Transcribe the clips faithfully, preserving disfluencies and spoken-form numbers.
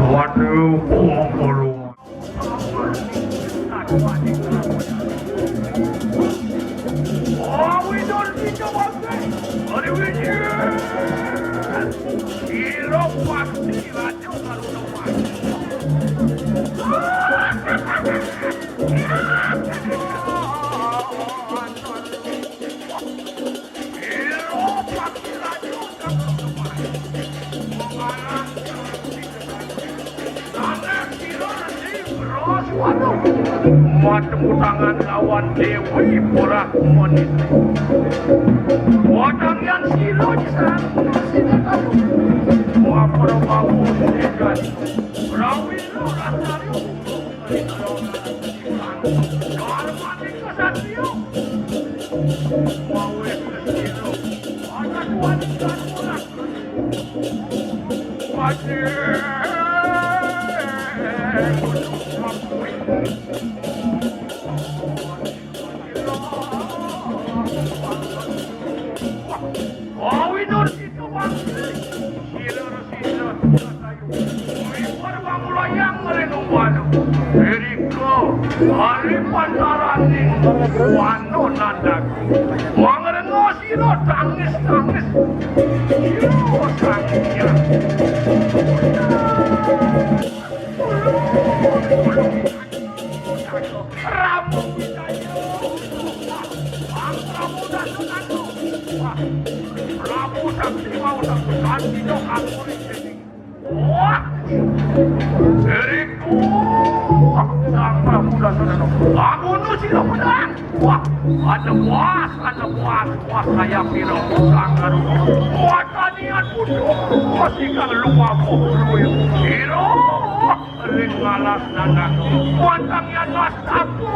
Waduh, pengepulungan. Matemu tangan lawan Dewi Pura Manis. Watangian sira nyisang sine kayu. Wapra bawu sinegan. Prawira rasarya. Dharmaning kesatria. Mawe kesira. Ana kuat dan murah. Pantaran ning wano nandak. Mangrenga sira tangis-tangis. Sira tangis. Ramu Wijaya. Prabu Dasudanto. Prabu Sakti mau tak berganti dong aku ini. Wah! Diriku, Sang Prabu Dasarana. Aku nu sira pedang. Wah, ada puas, ada puas, puas saya piro sang garu. Kuat niat butuh, pasti kang lumaku luwih. Sira ring ngalas nandang. Kuat Yan mas aku.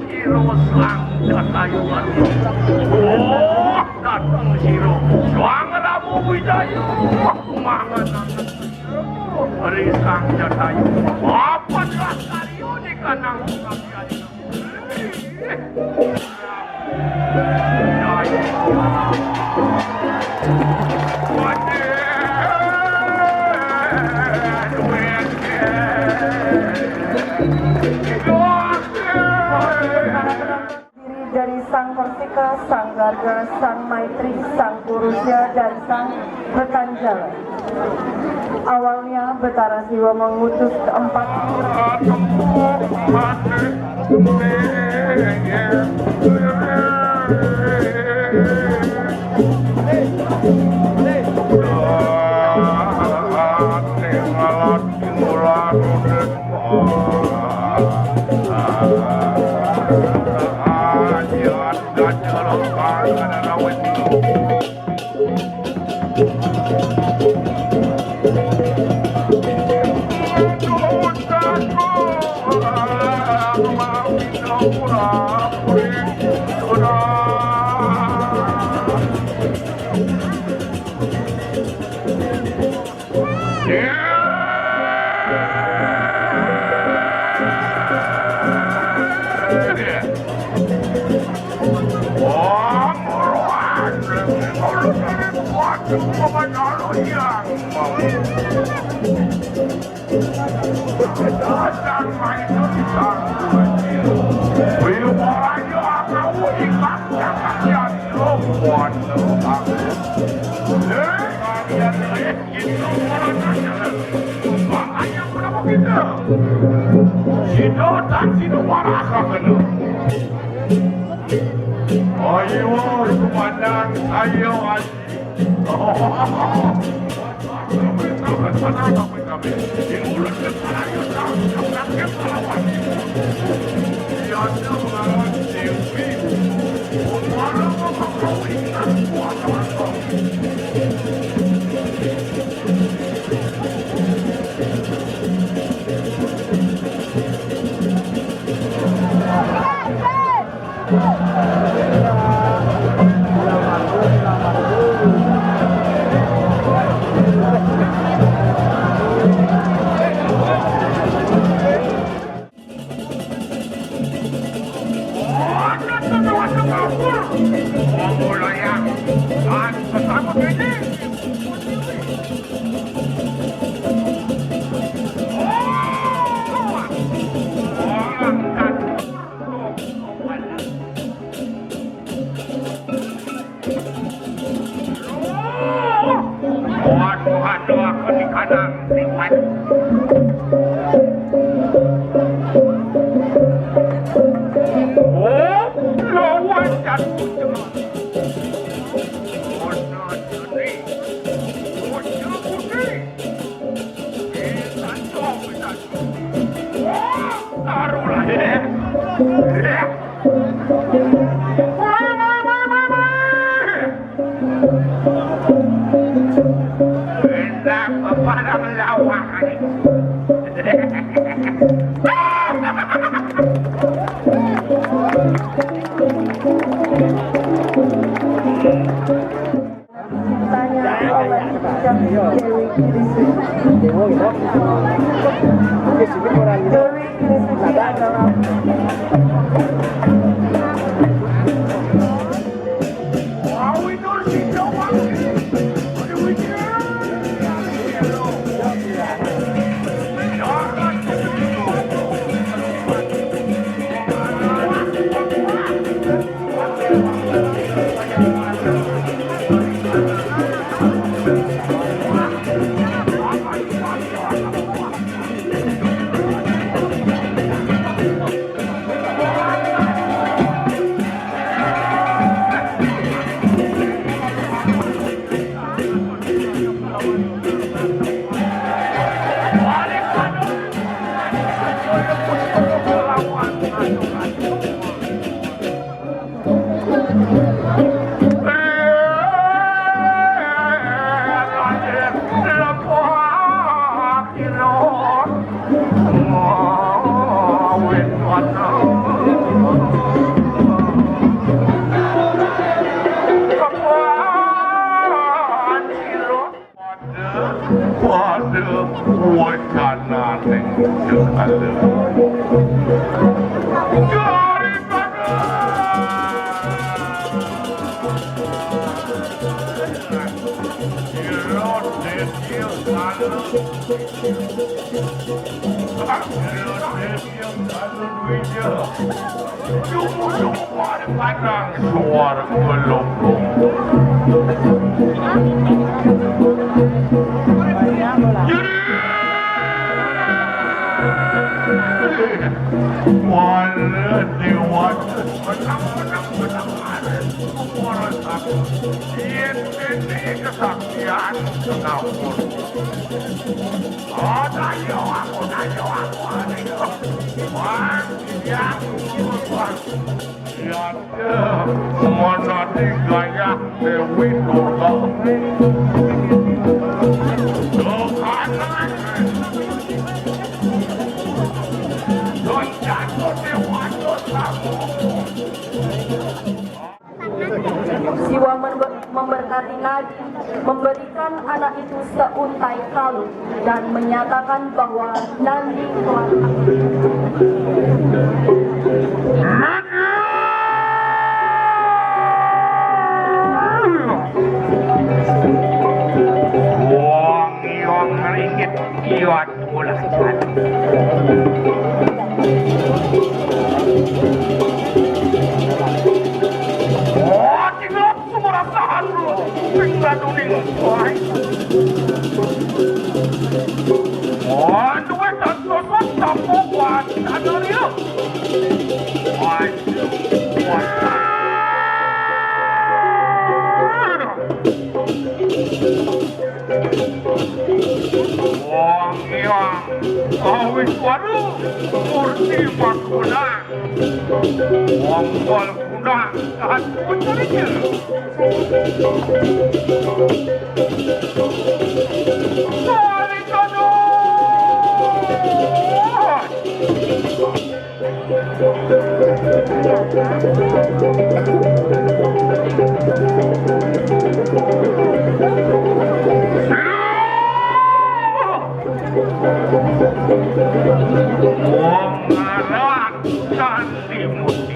Siro sang Jatayu. Oh, dateng siro. Sang Ramu Wijaya. Mangan-angan. Ri sang Jatayu. Apa jelas karyo di kanang pengabdian. Diri dari Sang Korsika, Sang Garga, Sang Maitri, Sang Purusya, dan Sang Rekanjala. Awalnya Betara Siwa mengutus keempat Sida tan sida waraka kena. Ayo, sumandang, ayo, ayo. Waduh, aduh, aku di kanan, liwat. Oh, lawan jatuh. Bodoh, Sri. Bodoh, Putri. Eh, santo, santo. Wah, taruhlah, eh. Eh. Wah, wah, wah, wah, wah. Enak apa nang lawan. Cintanya oleh Dewi Krisis. Dewi Krisis. Suara gelembung. Wala dewata. Menang, menang, menang. Suara satu. Yen ini kesaktian, kenapa? Oh, tayo ako, tayo ako, tayo. Wah, iya, wah. Iya, mana di gaya Dewi Durga. Tuh, kanan. Tuh, jatuh, Dewa, tuh, kamu. Siwa member- memberkati Nadi, memberikan anak itu seuntai kalung dan menyatakan bahwa Nandi telah Wong, wong ringgit, iya. Ulah. Oh, tinggal semua rasahan lu. Tinggal duning. Wah. Oh, duit dan sosok tak kuat. Ada dia. Wah. Wah. Wong Hyang Kawiswaru Murti Makuna. Wong Kol Kuna Ratu Cerita. Kali Kono. Wong aran Sandi Muti.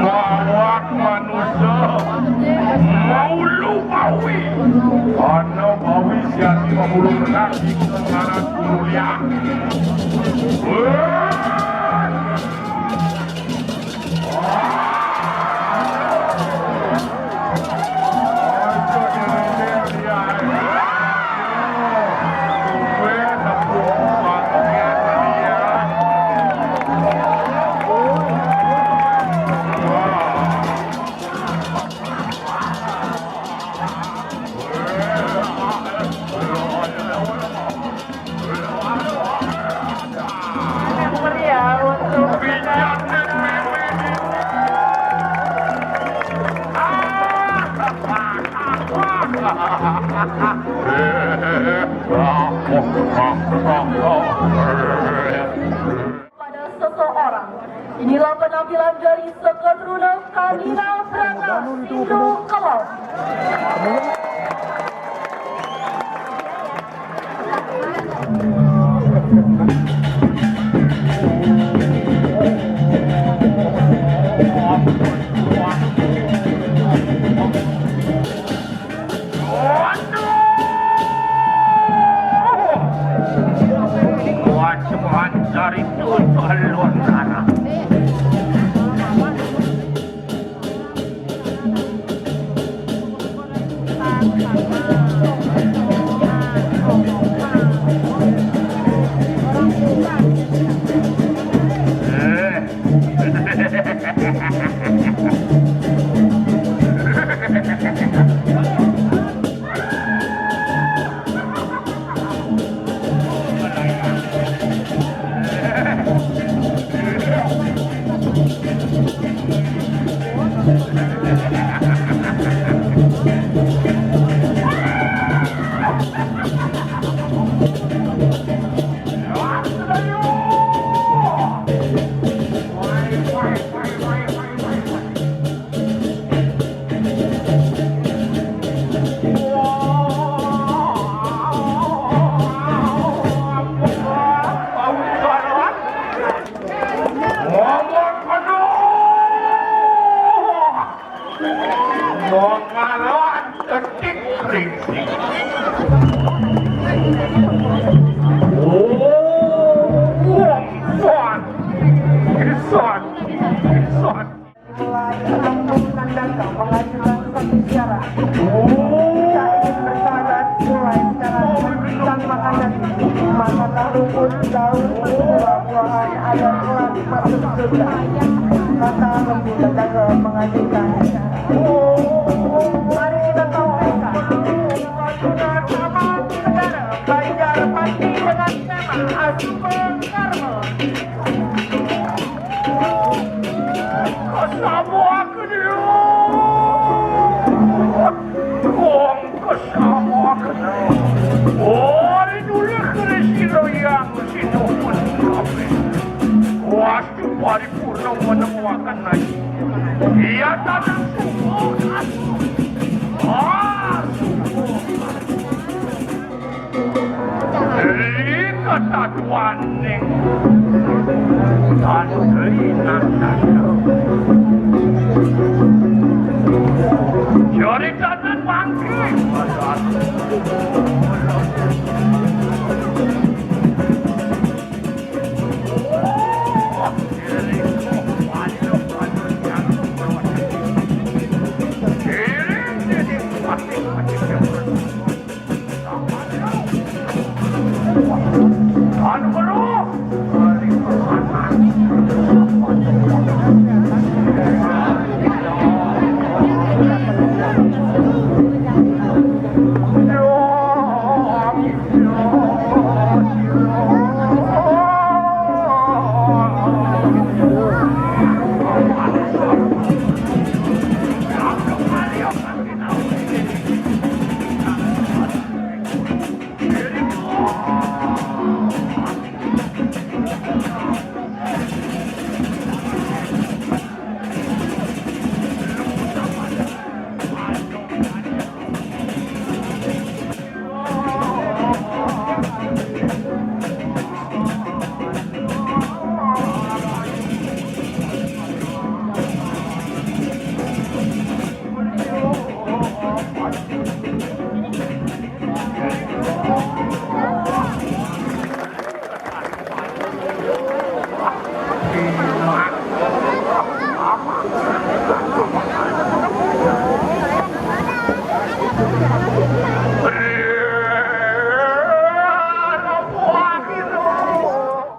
Mawak manusa, maulu bawi. Ana bawi siati mamulung kaki ngaran Guru Liang. Pada seseorang. Inilah penampilan dari Seketruna Kanina Prana Sindu Kelon. Wong ngalawan detik kringsing. Oh, wong soan. Isan, isan. Mulai kampung Kandang mengajukan satu syarat. Kita ingin bersahabat mulai sekarang tanpa adat. Makanlah rumput, daun, buah-buahan agar kelak masuk surga. Kata Lembu Tetangga mengajukan syarat. Mari kita tawarkan. Fortuner Taman Segara, Banjar Pati dengan tema Asupa Karma. Kasama aku dulu. Wong kasama aku dulu. Ori dulu kere sira yang sinuhun kabeh. Wastu paripurna menemuaken naik. Iya tanah subuh. Ah, subuh. Ing katatuaning tandri nang